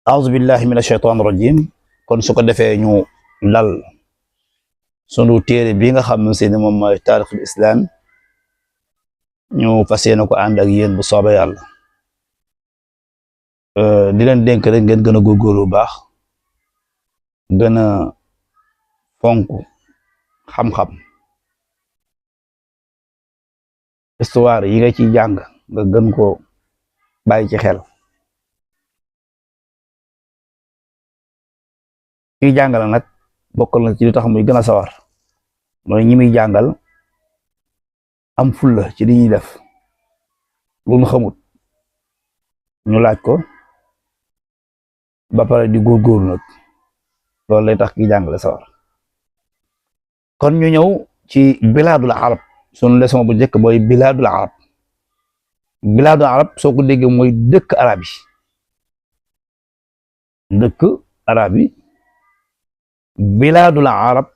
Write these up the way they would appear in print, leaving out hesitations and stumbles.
أعوذ بالله من الشيطان الرجيم kon su ko defee ñu lal sunu téere bi nga xam ne moom mooy taarixul islam ñu fas yéene ko ànd ak yéen bu soobee yàlla di leen dénk rek ngeen gën a góorgóorlu bu baax gën a fonk xam-xam histoire yi nga ciy jàng nga gën ko bàyyi ci xel kiy jàngal nag bokkal na ci li tax muy gën a sawar mooy ñi muy jàngal am fulla ci li ñuy def lu ñu xamut ñu laaj ko ba pare di góorgóorlu nag loolu lay tax kiy jàngale sawar kon ñu ñëw ci bilaadul arab sunu leçon bu njëkk mooy bilaadul arab soo ko déggee mooy dëkk arab yi bilaadul arab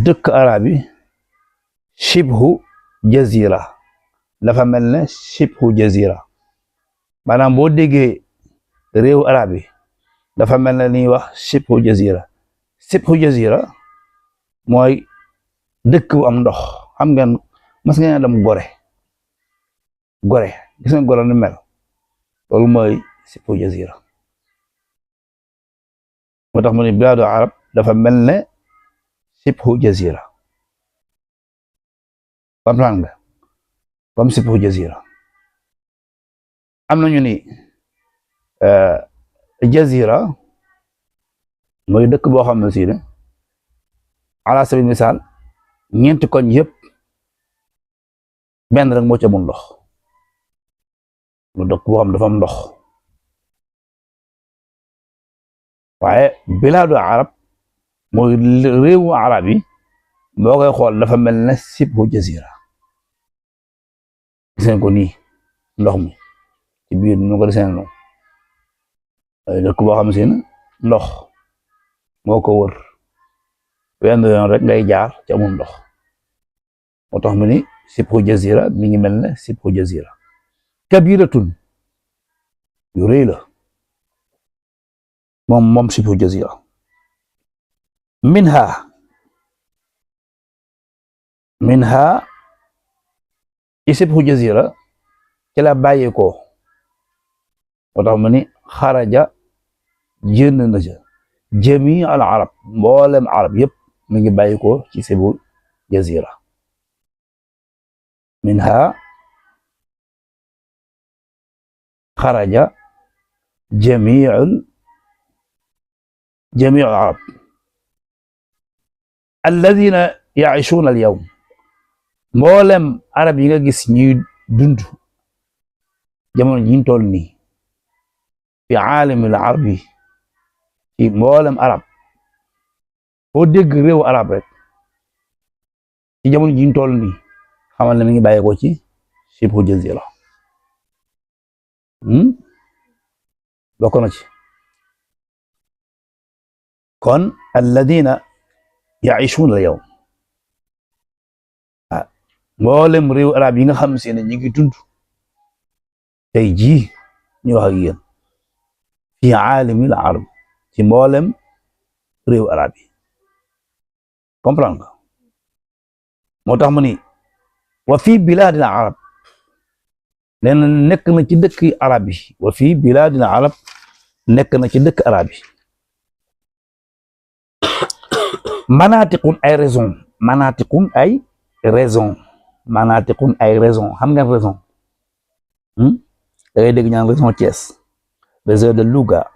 dëkk arab yi shibhu jazira dafa mel ne shibhu jazira maanaam boo déggee réewu arab yi dafa mel ne li ñuy wax shibhu jazira mooy dëkk bu am ndox xam ngeen mas ngeen dem gore gis ngeen gore nu mel loolu mooy shibhu jazira moo tax mu ne bilaadu arab dafa mel ne shibhu jazira comprendre nga comme shibhu jazira am nañu ni jazira mooy dëkk boo xam ne si ne ala sabil misaal ñeenti koñ yëpp benn rek moo ci amul ndox mu dëkk boo xam dafa am ndox waaye bilaadu arab mooy réewu arab yi boo koy xool dafa mel ne shibhu jazira gis ngeen ko nii ndox mi ci biir ñu ko desee noonu dëkk boo xam si ne ndox moo ko wër wenn yoon rek ngay jaar ci amul ndox moo tax mu ni shibhu jazira mi ngi mel ne shibhu jazira kabiratun yu rëy la moom shibhu jazira minha ci shibhu jazira ci la bàyyeekoo moo tax mu ni xaraja génn na ca jami al arab mboolem arab yëpp mi ngi bàyyikoo ci shibhu jazira minha xaraja جميع العرب الذين يعيشون اليوم mboolem arab yi nga gis ñuy dund jamono ji ñu toll nii fi aalamil arabi ci mboolem arab boo dégg réew arab rek ci jamono ji ñu toll nii xamal ne mi ngi bàyyeekoo ci shibhu jazira bokk na ci kon alladina yaishuuna al yawm mboolem réew arab yi nga xam si ne ñu ngi dund tey jii ñu wax ak yéen fi aalamil arab ci mboolem réew arab yi comprendre nga moo tax mu ni wa fi bilaadil arab nee na nekk na ci dëkk arab yi wa fi bilaadil arab nekk na ci dëkk arab yi manatiqun ay raison xam ngeen raison da ngay dégg ñaan région Thiès région de Louga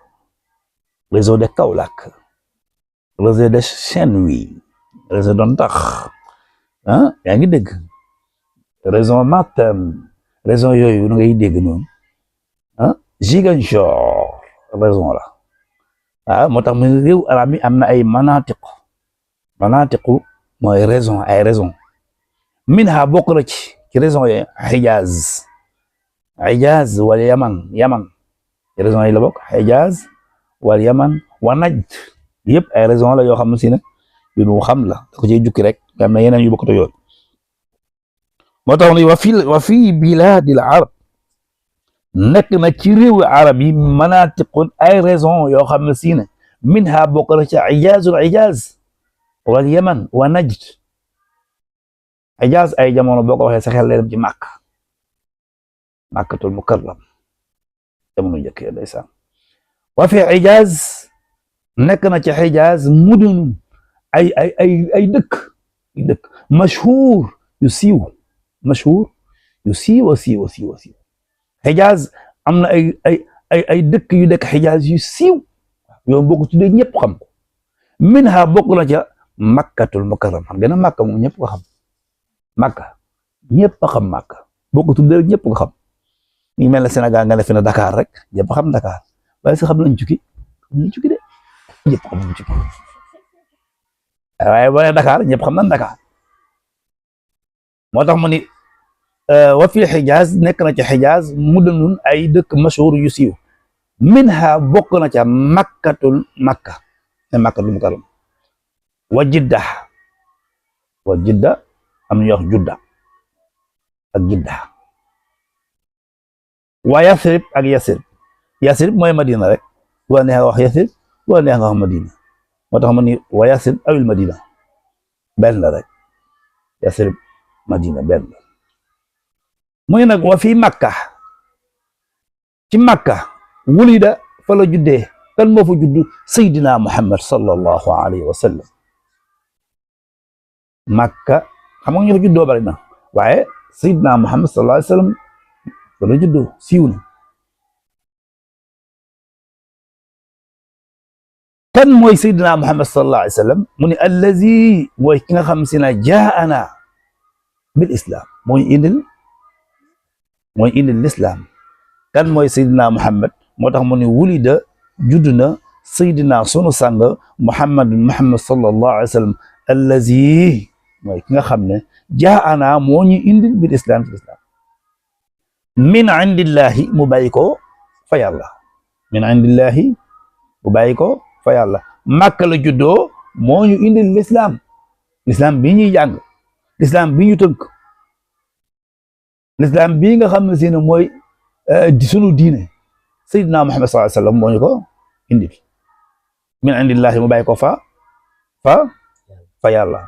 région de Kaolack région de Saint-Louis région de Ndax yaa ngi dégg région Matam région yooyu da ngay dégg noonu Ziguinchor région la moo tax mu réew arab mi am na ay manatiqu mooy ay raison minha bokk na ci raison yi Hijaz wal Yaman ci raison yi la bokk Hijaz wal Yaman wa Najd yëpp ay raison la yoo xam si ne yu ñu xam la da ko ciy jukki rek am na yeneen yu bokk to yoon moo tax wa fi bilaadil arab nekk na ci réewu arab yi manatiqun ay raison yoo xam ne si ne minha bokk na ci ijaazul ijaaz wal yaman wa najd ijaaz ay jamono boo ko waxee sa xel lay dem ci màkkatul mukarram jamono njëkk ya ndeysaan wa fi ijaaz nekk na ci ijaaz mudun ay dëkk mashhuur yu siiw Xijaaz am na ay dëkk yu dëkk Xijaaz yu siiw yow boo ko tuddee ñëpp xam ko minha bokk na ca Makkatul Mukarram xam ngeen ne Makka moom ñëpp ko xam Makka ñëpp a xam Makka boo ko tuddee ñëpp ko xam ñu mel ne Sénégal nga ne fi na Dakar rek ñëpp xam Dakar waaye si xam nañ Cukki de ñëpp xam nañ Cukki waaye boo nee Dakar ñëpp xam nañ Dakar moo tax mu ni wa fi Xijaaz nekk na ca Xijaaz mudunun ay dëkk mashhuur yu siiw minha bokk na ca Makka ne Makkatul Mukarram wa Jidda am na ñuy wax Judda ak Jidda wa Yasrib ak Yasrib mooy Madina rek wa neex nga wax Yasrib wa neex nga wax Madina moo tax mu ni wa Yasrib awil Madina benn la rek Yasrib Madina benn la muy nag wa fi Makka ci Makka wulida fa la juddee kan moo fa juddu Seydina Muhammad sallallahu alayhi wa sallam Makka xam nga ñu fa juddoo bari na waaye Seydina Muhammad sallallahu alayhi wa sallam fa la juddoo siiw na kan mooy Seydina Muhammad sallallahu alayhi wa sallam mu ni allazi mooy ki nga xam si na jaana bil islam mooy indil l'islam kan mooy Seydina Muhammad moo tax mu ne wulida judd na Seydina sunu sang Muhammad sallallahu alayhi wa sallam allazi mooy ki nga xam ne jaana moo ñu indil bil islam ci l'islam min indillahi mu bàyyi ko fa yàlla Makka la juddoo moo ñu indil l'islam bi ñuy jàng l'islam bi ñu tënk l'islam bii nga xam ne si ne mooy sunu diine Seydina Muhammad sallallahu alayhi wa sallam moo ñu ko indil min indillahi mu bàyyi ko fa yàlla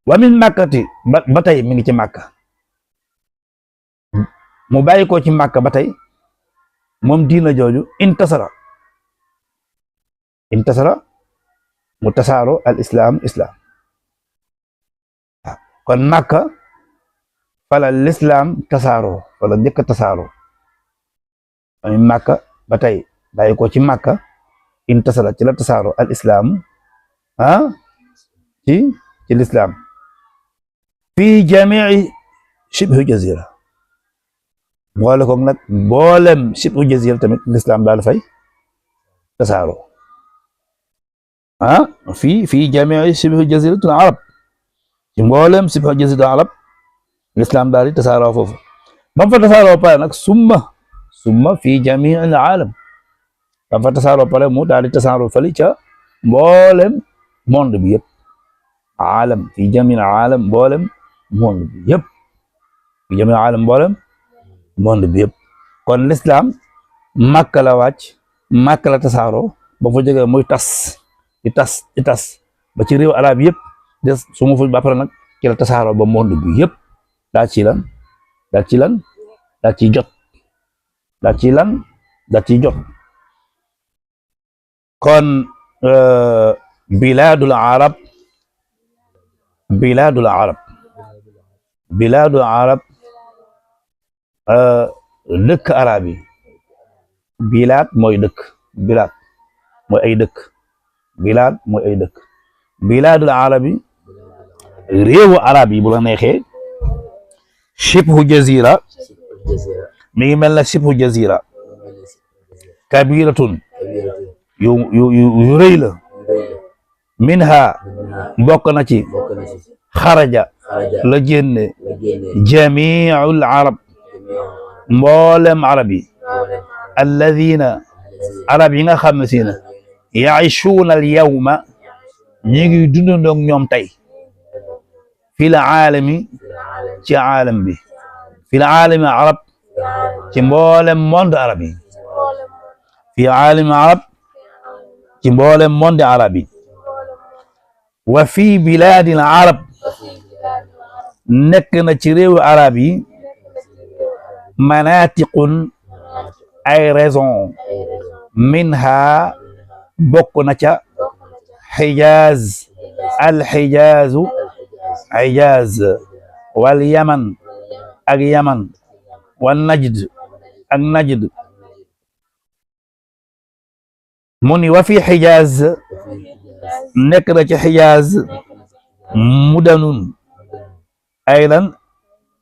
wa min makkati ba tey mi ngi ci Makka mu bàyyi ko ci Makka ba tey moom diina jooju intasara mu tasaaro al islam kon Makka fala l'islam tasaaro fala njëkk a tasaaro ay Makka ba tey bàyyi ko ci Makka intasara ci la tasaaro al islam ci l'islam fi jamii shibhu jazira boole ko nag boolem shibhu jazira tamit l'islam daal fay tasaaro fi jamii shibhu jaziratul arab ci mboolem shibhu jaziratul arab l'islam daal di tasaaroo foofu ba fa tasaaroo pare nag summa fi jamii al aalam ba fa tasaaroo pare mu daal di tasaaroo fali ca mboolem monde bi yëpp aalam fi jamii al aalam mboolem monde bi yëpp fi jamii al aalam mboolem monde bi yëpp kon l'islam Makka la wàcc Makka la tasaaroo ba fa jógee muy tas di tas ba ci réew arab yëpp des su ma fa ba pare nag ci la tasaaroo ba monde bi yëpp daal ci jot kon bilaadul arab dëkk arab yi bilaad mooy dëkk bilaad mooy ay dëkk bilaadul arab yi réewu arab yi bu la neexee shibhu jazira mi ngi mel na shibhu jazira kabiratun yu rëy la minha bokk na ci xaraja la génne jamiul arab mboolem arab yi alladina arab yi nga xam ne si na yaishuuna al yawma ñi ngi dundandoog ñoom tey fi la aalami ci aalam bi fi la aalami arab ci mboolem monde arab yi fi aalim arab ci mboolem monde arab yi wa fi bilaadil arab nekk na ci réewu arab yi manatiqun ay raison minha bokk na ca xijaaz alxijaazu xijaaz wal yaman ak yaman wal najd ak najd mu ni wa fi xijaaz nekk na ci xijaaz mudanun ay lan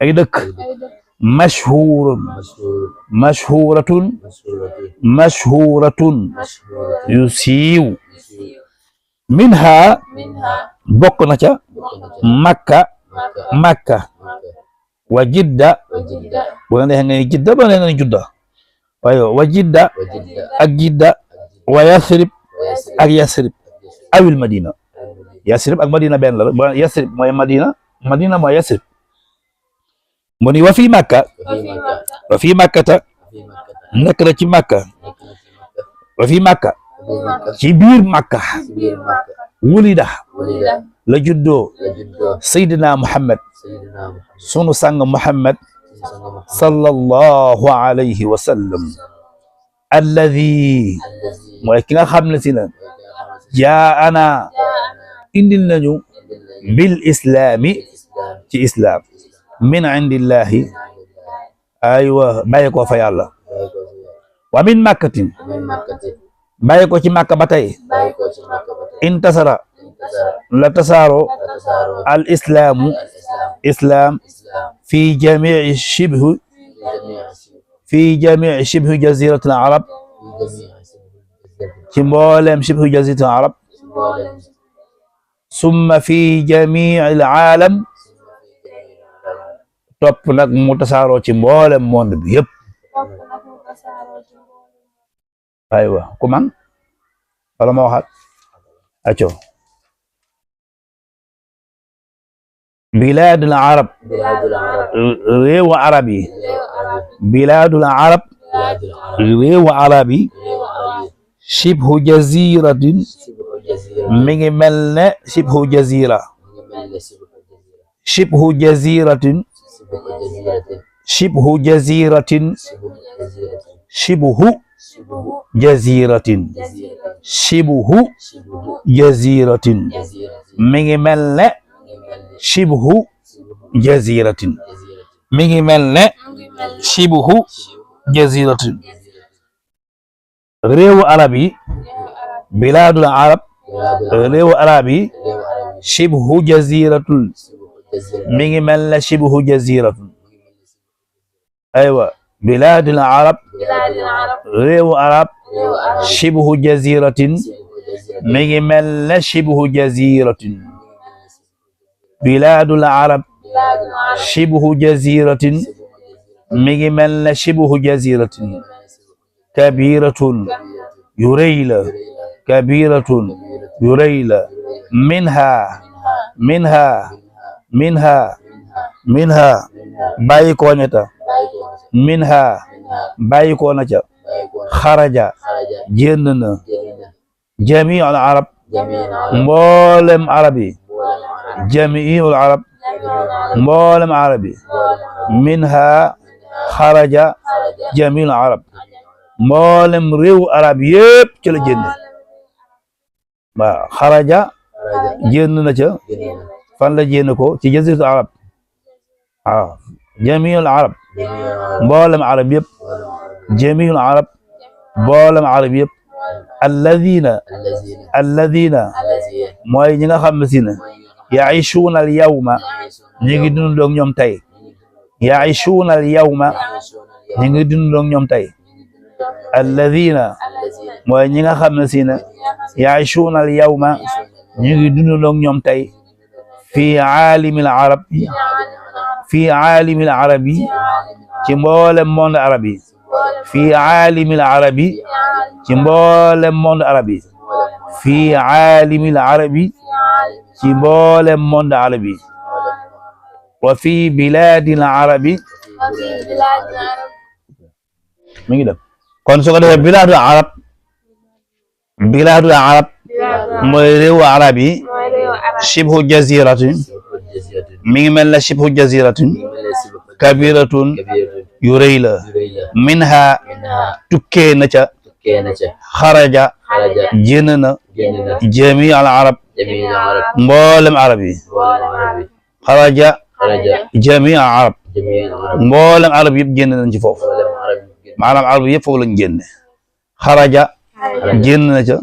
ay dëkk mashhuurun mashhuuratun yu siiw minha bokk na ca makka wa jidda bu la neexee nga ni jidda ba nga ni judda waaye wa jidda ak jidda wa yasrib ak yasrib awil madina yasrib ak madina benn la yasrib mooy madina mooy yasrib mu ni wa fi makkata nekk na ci makka wa fi makka ci biir makka wulida la juddoo sayyidina muhammad sunu sang muhammad sallallahu alayhi wa sallam alladi mooy ki nga xam ne si na jaana indil nañu bil islaami ci islam min indillahi aywa bàyyi ko fa yàlla wa min makkatin bàyyi ko ci makka ba tey intasara la tasaaro al islaamu islam fi jamii shibhu jaziratul arab ci mboolem shibhu jaziratul arab summa fi jamii al aalam topp nag mu tasaaroo ci mboolem monde bi yëpp aywa ku man wala ma waxaat aco bilaadul arab réewu arab yi bilaadul arab réewu arab yi shibhu jaziratin mi ngi mel ne shibhu jazira shibhu jaziratin shibhu jaziratin shibhu jaziratin shibhu jaziratin mi ngi mel ne shibhu jaziratin mi ngi mel ne shibhu jaziratin réewu arab yi bilaadul arab réewu arab yi shibhu jaziratul mi ngi mel ne shibhu jaziratul aywa bilaadul arab réewu arab shibhu jaziratin mi ngi mel ne shibhu jaziratin bilaadul arab shibhu jaziratin mi ngi mel ne shibhu jaziratin kabiratun yu rëy la kabiratun yu rëy la minha bàyyi ko ñeta minha bàyyi ko na ca xaraja génn na jamiul arab mboolem arab yi jamiul arab mboolem arab yi minha xaraja jamiul arab mboolem réew arab yëpp ci la génn waaw xaraja génn na ca fan la génn ko ci jaziratul arab waaw jamiul arab mboolem arab yëpp jamiul arab mboolem arab yëpp alladina mooy ñi nga xam ne si ne yaishuuna al yawma ñi ngi dund ak ñoom tey yaishuuna al yawma ñi ngi dund ak ñoom tey alladina mooy ñi nga xam ne si ne yaishuuna al yawma ñi ngi dund ak ñoom tey fi aalimil arab fi aalimil arabi ci mboolem monde arab yi fi aalimil arabi ci mboolem monde arab yi fi aalimil arabi ci mboolem monde arab yi wa fi bilaadil arabi mi ngi dem kon su ko defee bilaadul arab mooy réewu arab yi shibhu jaziratin mi ngi mel ne shibhu jaziratin kabiratun yu rëy la minha tukkee na ca xaraja génn na jami al arab mboolem arab yi xaraja jami al arab mboolem arab yëpp génn nañ ci foofu maanaam arab yëpp foofu lañ génne xaraja génn na ca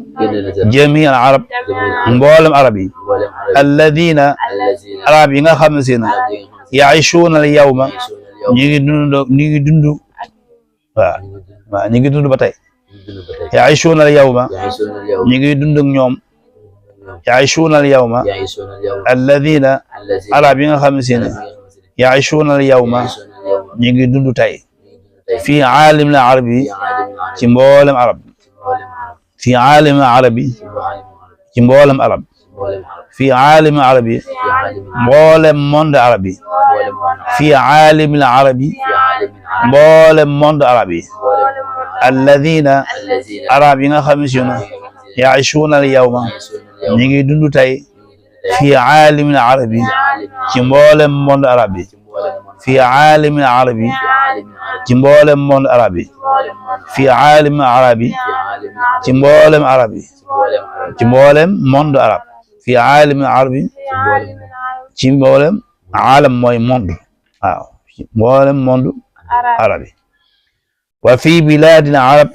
jami al arab mboolem arab yi alladina arab yi nga xam ne seen yaishuuna al yawma ñi ngi dund waaw ñi ngi dund ba tey yaishuuna al yawma ñi ngi dund ak ñoom yaishuuna al yawma alladina arab yi nga xam ne seen yaishuuna al yawma ñi ngi dund tey fii aalim al arabi ci mboolem arab في عالم عربي ci mboolem arab في عالم عربي mboolem monde arabi في عالم العربي mboolem monde arabi الذين arab yi nga xam ne يعيشون اليوم ñi ngi dund tey في عالم العربي ci mboolem monde arabi في عالم العربي ci mboolem monde arabi في عالم العربي ci mboolem arab yi ci mboolem monde arab fi aalim arabi ci mboolem aalam mooy monde waaw ci mboolem monde arab yi wa fi bilaadil arab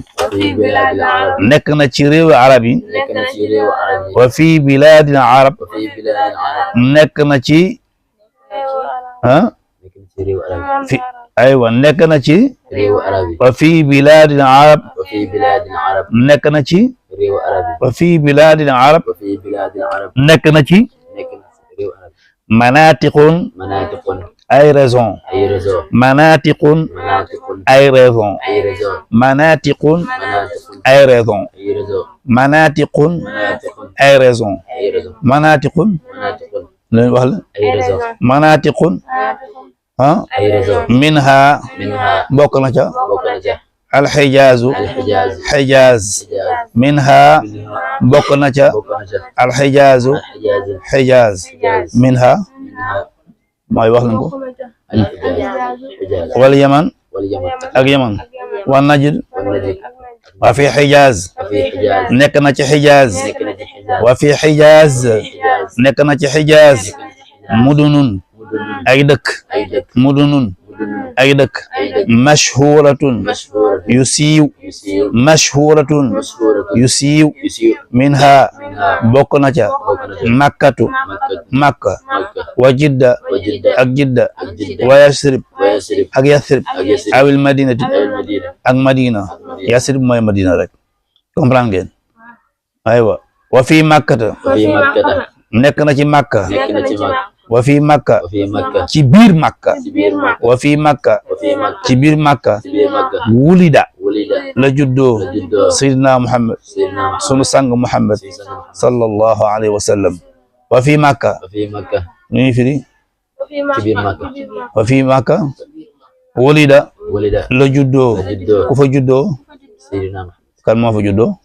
nekk na ci réewu arab yi wa fi bilaadil arab nekk na ci fi aywa nekk na ci wa fi bilaadil arab nekk na ci wa fi bilaadil arab nekk na ci manatiqun ay raison manatiqun ay raison manatiqun ay raison manatiqun ay raison manatiqun leen wax la manatiqun minha bokk na ca alxijaazu xijaaz minha bokk na ca alxijaazu xijaaz minha mooy wax nañ ko wal yaman ak yaman wa najd wa fi xijaaz nekk na ci xijaaz wa fi xijaaz nekk na ci xijaaz mudunun ay dëkk mudunun ay dëkk mashhuratun yu siiw mashhuratun yu siiw minha bokk na ca makkatu makka wa jidda ak jidda wa yasrib ak yasrib awil madinati ak madina yasrib mooy madina rek comprendre ngeen aywa wa fi makkata nekk na ci makka wa fi makka ci biir makka wa fi makka ci biir makka wulida la juddoo sayyidina muhammad sunu sang muhammad sallallahu alayhi wa sallam wa fi makka ñu firi wa fi makka wulida la juddoo ku fa juddoo kan moo fa juddoo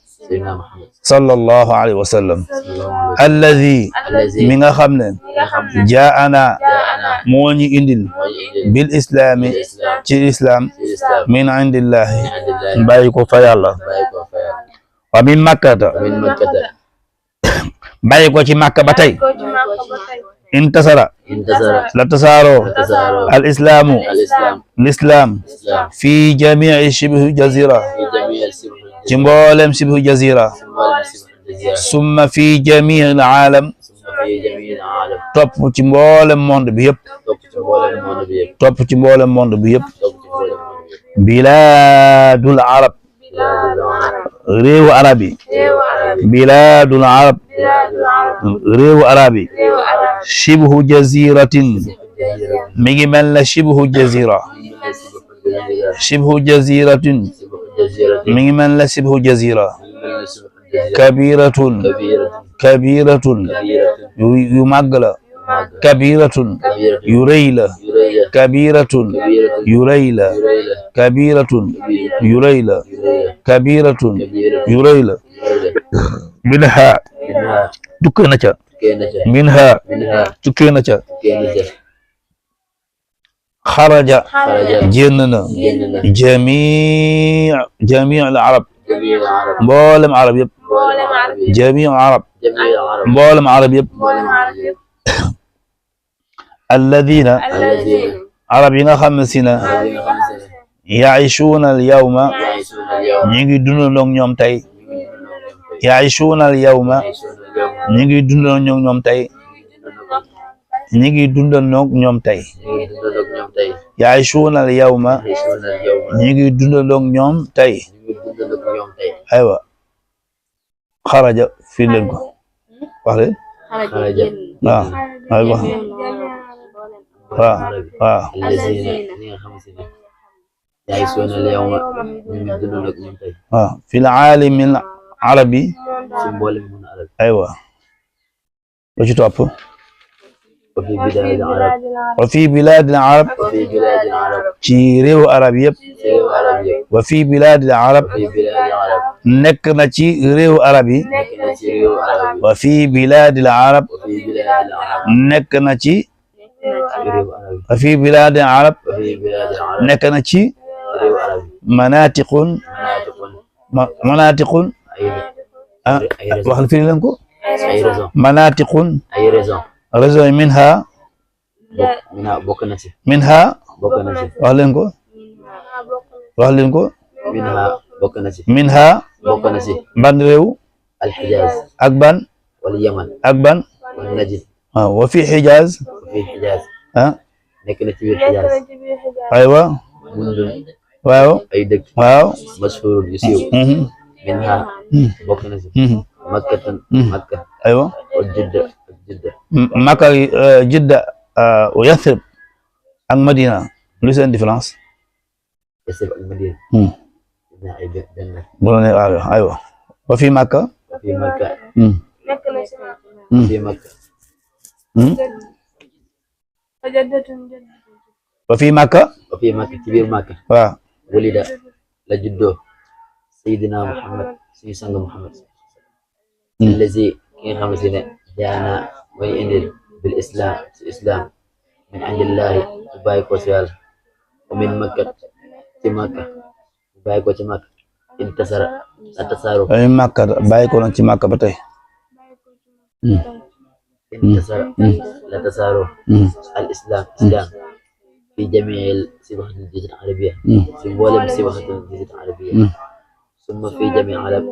sallallahu alayhi wa sallam alladi mi nga xam ne jaana moo ñu indil bil islaami ci islam min indillahi bàyyi ko fa yàlla wa min makkata bàyyi ko ci makka ba tey intasara la tasaaro al islaamu l'islam fi jamii shibhu jazira ci mboolem shibhu jazira summa fi jamii al aalam topp ci mboolem monde bi yëpp topp ci mboolem monde bi yëpp bilaadul arab réewu arab yi bilaadul arab réewu arab yi shibhu jaziratin mi ngi mel ne shibhu jazira shibhu jaziratin mi ngi mel ne shibhu jazira kabiratun kabiratun yu màgg la كبيرة يريلا كبيرة يريلا كبيرة يريلا كبيرة يريلا منها تكنجا منها تكنجا خرج جننا جميع العرب مبولم عرب يب جميع العرب مبولم عرب يب الذين عربين خمسين يعيشون اليوم نيجي دون لون يوم تاي يعيشون اليوم نيجي دون لون يوم تاي نيجي دون لون يوم تاي يعيشون اليوم نيجي دون لون يوم تاي أيوة خرج في لنكو واحد أيوة الذين يعيشون اليوم في العالم العربي أيوة وش توقف وفي بلاد العرب تيريو عربي وفي بلاد العرب نكنا تيريو عربي وفي بلاد العرب نكنا تي وفي بلاد العرب نكنا تي مناطق واحد في لنكو مناطق رزق منها منها بندريو الحجاز أكبن واليمن والنجد وفي حجاز نكنة الحجاز أيوة واو واو مشهور يسيو منها مكة أيوة والجدة مكة جدة ويثرب المدينة ليس عندي فرنسا يثرب المدينة أيوة وفي مكة وفي مكة كبير مكة ولد لجده سيدنا محمد سيدنا محمد الذي كان خمسين جاءنا ويندل بالإسلام من عند الله وبايك وسيال ومن مكة بايك ومكة انتصر من مكة بايك ومكة بتاعي انتصر الإسلام في جميع صبغة الجزيرة العربية في مولم صبغة الجزيرة العربية ثم في جميع العالم